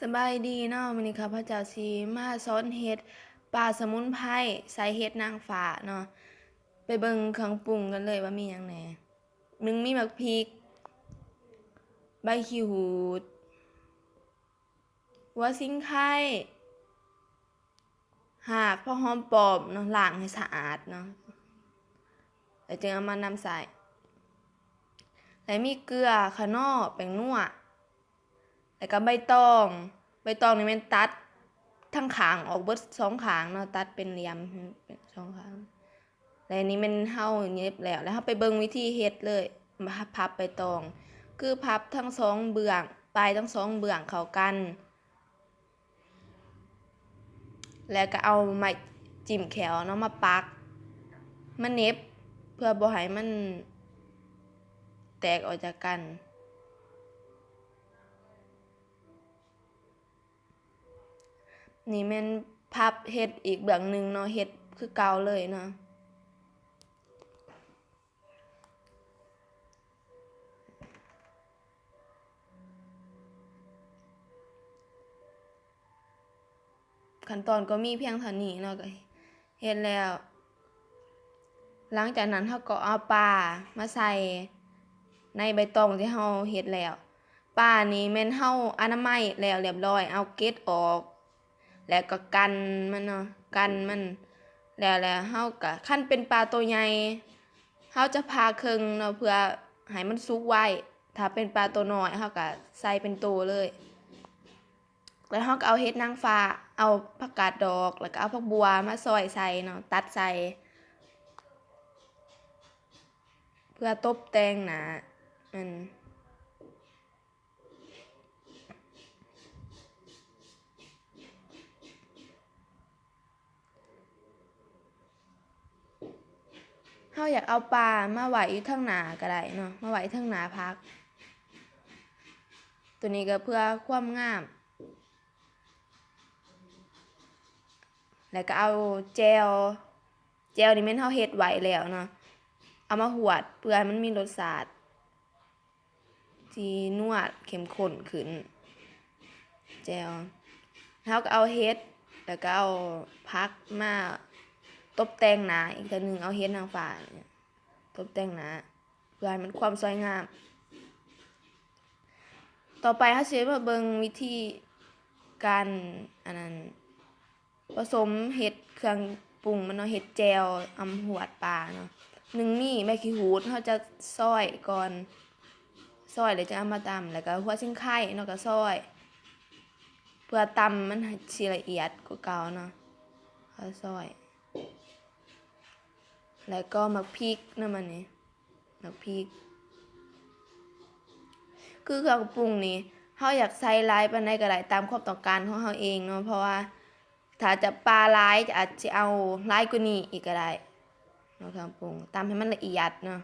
ສະບາຍດີເນາະ, ມື້ນີ້ຂ້າພະເຈົ້າຊິມາສອນເຮັດປາສະໝຸນໄພໃສ່ເຫັດນາງຟ້າເນາະ. ໄປເບິ່ງເຄື່ອງປຸງກັນເລີຍວ່າມີຫຍັງແດ່. ໜຶ່ງ ມີໝາກພິກ, ໃບຂີ້ຫູດ, ຫົວສິງໄຄ, ຮາກຜັກຫອມປ້ອມເນາະ, ລ້າງໃຫ້ສະອາດເນາະ ແລ້ວຈຶ່ງເອົາມານຳໃຊ້ ແລະ ມີເກືອ, ຂະໜໍ, ແປ້ງນົວ ແລ້ວກໍໃບຕອງ. ໃບຕອງນີ້ແມ່ນຕັດທັງຂ້າງອອກເບິດສອງຂ້າງເນາະ, ຕັດເປັນຫຼ່ຽມເປັນສອງຂ້າງ. ແລະ ນີ້ແມ່ນເຮົາຫຍິບແລ້ວ, ແລ້ວເຮົາໄປເບິ່ງວິທີເຮັດເລີຍ, ພັບໃບຕອງ ຄືພັບທັງສອງເບື້ອງ, ປາຍທັງສອງເບື້ອງເຂົ້າກັນ. ແລ້ວກໍເອົາໄມ້ຈິ້ມແຂ້ວເນາະ ມາປັກ ມາເໜັບ ເພື່ອບໍ່ໃຫ້ມັນແຕກອອກຈາກກັນ. ນີ້ແມ່ນພັບເຮັດອີກເບື້ອງໜຶ່ງເນາະ, ເຮັດຄືເກົ່າເລີຍເນາະ. ຂັ້ນຕອນກໍມີພຽງເທົ່ານີ້ເນາະ, ກໍເຮັດແລ້ວ. ຫຼັງຈາກນັ້ນເຮົາກໍເອົາປາມາໃສ່ໃນໃບຕອງທີ່ເຮົາເຮັດແລ້ວ. ປານີ້ແມ່ນເຮົາອະນາໄມແລ້ວລຽບຮ້ອຍ, ເອົາເກັດອອກ ແລ້ວກໍກັ່ນມັນເນາະ, ກັ່ນມັນ ແລ້ວ ແລ້ວເຮົາກໍ ຄັນເປັນປາໂຕໃຫຍ່ ເຮົາຈະຜ່າເຄິ່ງເນາະ ເພື່ອໃຫ້ມັນສຸກໄວ. ຖ້າເປັນປາໂຕນ້ອຍ ເຮົາກໍໃສ່ເປັນໂຕເລີຍ. ແລ້ວເຮົາກໍເອົາເຫັດນາງຟ້າ, ເອົາຜັກກາດດອກ ແລ້ວກໍເອົາຜັກບົ່ວມາຊອຍໃສ່ເນາະ, ຕັດໃສ່ ເພື່ອຕົບແຕ່ງໜ້າມັນ. ເຮົາຢາກເອົາປາມາໄວ້ຢູ່ທາງໜ້າກໍໄດ້ເນາະ, ມາໄວ້ທາງໜ້າຜັກ. ໂຕນີ້ກໍເພື່ອຄວາມງາມ. ແລ້ວກໍເອົາແຈ່ວ, ແຈ່ວນີ້ແມ່ນເຮົາເຮັດໄວ້ແລ້ວເນາະ, ເອົາມາຫວດເພື່ອໃຫ້ມັນມີລົດຊາດ ທີ່ນົວເຂັ້ມຂຸ້ນຂຶ້ນ ແຈ່ວ. ເຮົາກໍເອົາເຫັດ ແລ້ວກໍເອົາຜັກມາຕົບແຕ່ງໜ້າອີກເທື່ອໜຶ່ງ, ເອົາເຫັດນາງຟ້າຕົບແຕ່ງໜ້າ ເພື່ອໃຫ້ມັນຄວາມສວຍງາມ. ຕໍ່ໄປເຮົາຊິມາເບິ່ງວິທີການ ອັນນັ້ນ ປະສົມເຮັດເຄື່ອງປຸງມັນເນາະ, ເຮັດແຈ່ວອຳຫວດປາເນາະ. ໜຶ່ງ ມີໃບຂີ້ຫູດ ເຮົາຈະຊອຍກ່ອນ, ຊອຍແລ້ວຈະເອົາມາຕຳ, ແລ້ວກໍຫົວສິງໄຄເນາະ ກໍຊອຍ ເພື່ອຕຳມັນໃຫ້ຊິລະອຽດກວ່າເກົ່າເນາະ, ເຮົາຊອຍ. ແລ້ວກໍໝາກພິກນຳ ອັນນີ້ ໝາກພິກ. ຄືເຄື່ອງປຸງນີ້ ເຮົາຢາກໃສ່ຫຼາຍປານໃດກໍໄດ້ ຕາມຄວາມຕ້ອງການຂອງເຮົາເອງເນາະ, ເພາະວ່າຖ້າຈະປາຫຼາຍ ອາດຊິເອົາຫຼາຍກວ່ານີ້ອີກກໍໄດ້ເນາະ. ເຄື່ອງປຸງ ຕຳໃຫ້ມັນລະອຽດເນາະ.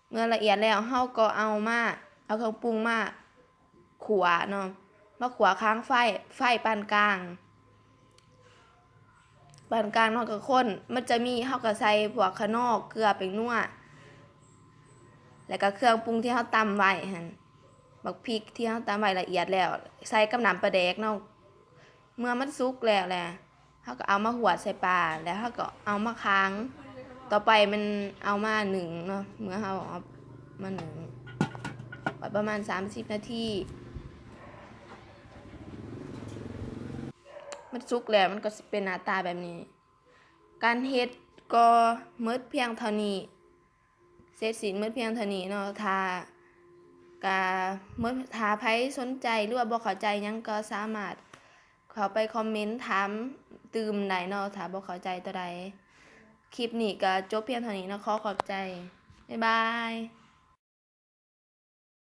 ເມື່ອລະອຽດແລ້ວ ເຮົາກໍເອົາມາ ເອົາເຄື່ອງປຸງມາ ຂົ້ວເນາະ, ມາຂົ້ວຄ້າງໄຟ ໄຟປານກາງ ປານກາງເນາະ. ກໍຄົນ ມັນຈະມີ ເຮົາກໍໃສ່ພວກຂະໜໍ, ເກືອ, ແປ້ງນົວ ແລ້ວກໍເຄື່ອງປຸງທີ່ເຮົາຕຳໄວ້ຫັ້ນ, ບັກພິກທີ່ເຮົາຕຳໄວ້ລະອຽດແລ້ວ ໃສ່ກັບນ້ຳປາແດກເນາະ. ເມື່ອມັນສຸກແລ້ວແຫຼະ ເຮົາກໍເອົາມາຫວດໃສ່ປາ ແລ້ວເຮົາກໍເອົາມາຄ້າງ. ຕໍ່ໄປແມ່ນເອົາມາໜຶ້ງເນາະ, ເມື່ອເຮົາເອົາມາໜຶ້ງໄວ້ປະມານສາມສິບນາທີ ມັນສຸກແລ້ວ ມັນກໍຊິເປັນໜ້າຕາແບບນີ້. ການເຮັດກໍໝົດພຽງເທົ່ານີ້. ເສັດສິ້ນໝົດພຽງເທົ່ານີ້ເນາະ. ຖ້າ ກະໝົດ ຖ້າໃຜສົນໃຈ ຫຼືວ່າບໍ່ເຂົ້າໃຈຫຍັງ ກໍສາມາດເຂົ້າໄປຄອມເມັນຖາມຕື່ມໄດ້ເນາະ ຖ້າບໍ່ເຂົ້າໃຈຕົວໃດ. ຄລິບນີ້ກໍຈົບພຽງເທົ່ານີ້ເນາະ. ຂໍຂອບໃຈ. ບາຍບາຍ.